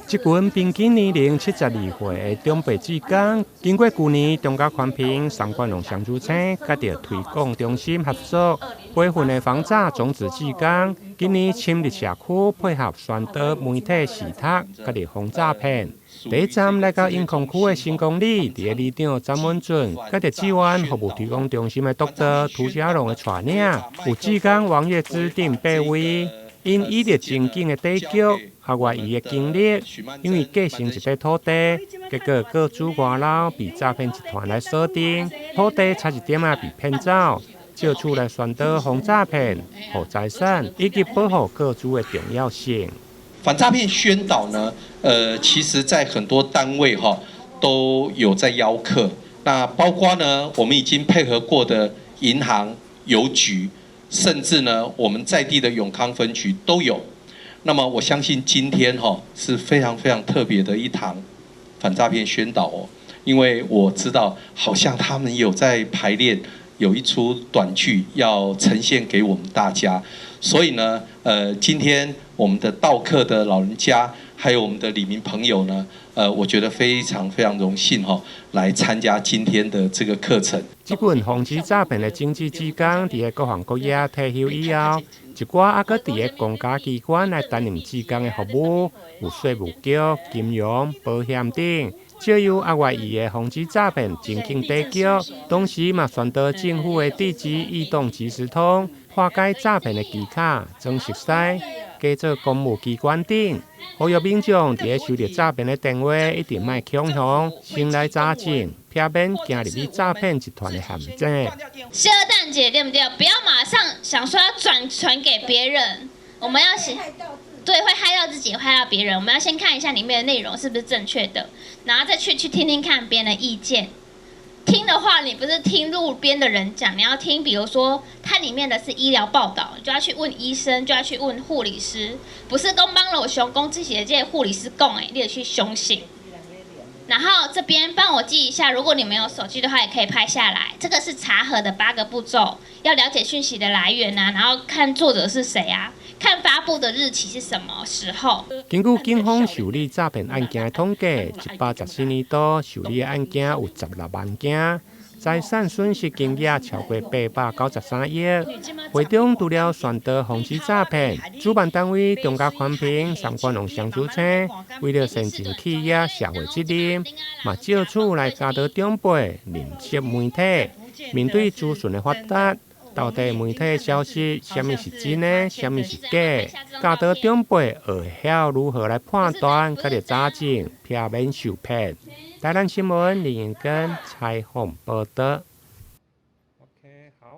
這群平均年齡72歲的長輩志工，經過舊年中嘉寬頻、三館農雙子星佮著推廣中心合作培訓的防詐種子志工，今年深入社區配合宣導媒體視讀佮著防詐騙。第一站來到永康區的成功里，佇咧里長詹文俊佮著志願服務推廣中心的督導涂家龍的帶領，有志工王月芝等八位，𪜶以著情景的底劇，抑外伊的經歷，因為繼承一塊土地，結果個資外流被詐騙集團來鎖定，土地差一點仔被騙走，借此來宣導防詐騙、護財產以及保護個資的重要性。反詐騙宣導呢，其實在很多單位哈都有在邀課，那包括呢，我們已經配合過的銀行、郵局，甚至呢，我們在地的永康分局都有。那麼我相信今天哈是非常非常特別的一堂反詐騙宣導哦，因為我知道好像他們有在排練，有一齣短劇要呈現給我們大家，所以呢，今天我們的到課的老人家，還有我們的里民朋友呢，我覺得非常非常榮幸哈，來參加今天的這個課程。這群防止詐騙的種子志工，佇咧各行各業退休以後，一寡猶閣佇咧公家機關來擔任志工的服務，有稅務局、金融、保險等，藉由額外伊的防止詐騙情景底劇，同時嘛宣導政府的地址異動即時通，化解詐騙的技巧，裝熟似，假做公務機關等，呼籲民眾佇咧收著詐騙的電話，一定莫恐慌，先來查證，避免行入去詐騙集團的陷阱。謝蛋姐對不對？不要馬上想說要轉傳給別人，我們要先對，會害到自己，害到別人。我們要先看一下裡面的內容是不是正確的，然後再去聽聽看別人的意見。聽的話，你不是聽路邊的人講，你要聽，比如說它裡面的是醫療報道，就要去問醫生，就要去問護理師，不是講網路上講這些這個護理師講的，你得去相信。然後這邊幫我記一下，如果你們有手機的話，也可以拍下來。這個是查核的八個步驟，要了解訊息的來源啊，然後看作者是誰啊，看發布的日期是什麼時候。根據警方受理詐騙案件的統計，114年度受理的案件有16萬件，財產損失金額超過893億。會中除了宣導防止詐騙，主辦單位中嘉寬頻、三館農雙子星為了先進企業社會責任，嘛借此來教導長輩認識媒體，面對資訊的發達，到底媒體消息啥物是真的，啥物是假？教導長輩學曉如何來判斷，佮著查證，避免受騙。台南新聞林永根採訪報導。